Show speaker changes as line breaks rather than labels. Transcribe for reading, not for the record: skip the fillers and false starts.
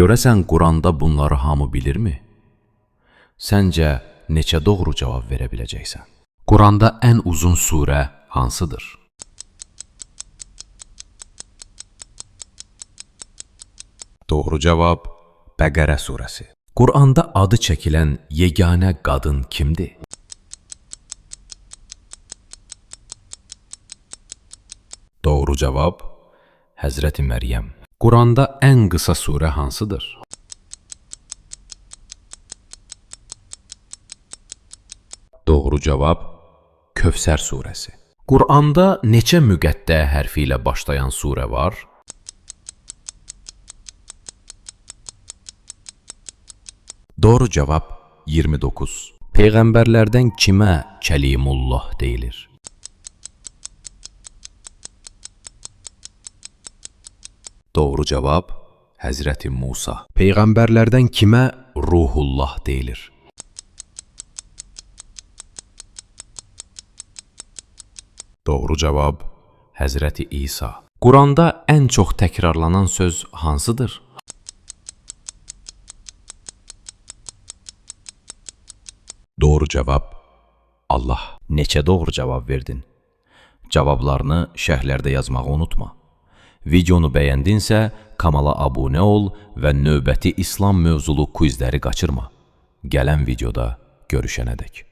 Görəsən Quranda bunları hamı bilirmi? Səncə neçə doğru cavab verə biləcəksən? Quranda ən uzun surə hansıdır? Doğru cavab Bəqərə surəsi. Quranda adı çəkilən yeganə qadın kimdir? Doğru cavab Həzrəti Məryəm. Quranda ən qısa surə hansıdır? Doğru cavab Kövsər surəsi. Quranda neçə müqəttə hərfi ilə başlayan surə var? Doğru cavab 29. Peyğəmbərlərdən kimə Kəlimullah deyilir? Doğru cavab Həzrəti Musa. Peyğəmbərlərdən kimə Ruhullah deyilir? Doğru cavab Həzrəti İsa. Quranda ən çox təkrarlanan söz hansıdır? Doğru cavab Allah. Neçə doğru cavab verdin? Cavablarını şərhlərdə yazmağı unutma. Videonu bəyəndinsə, kanala abunə ol və növbəti İslam mövzulu quizləri qaçırma. Gələn videoda görüşənədək.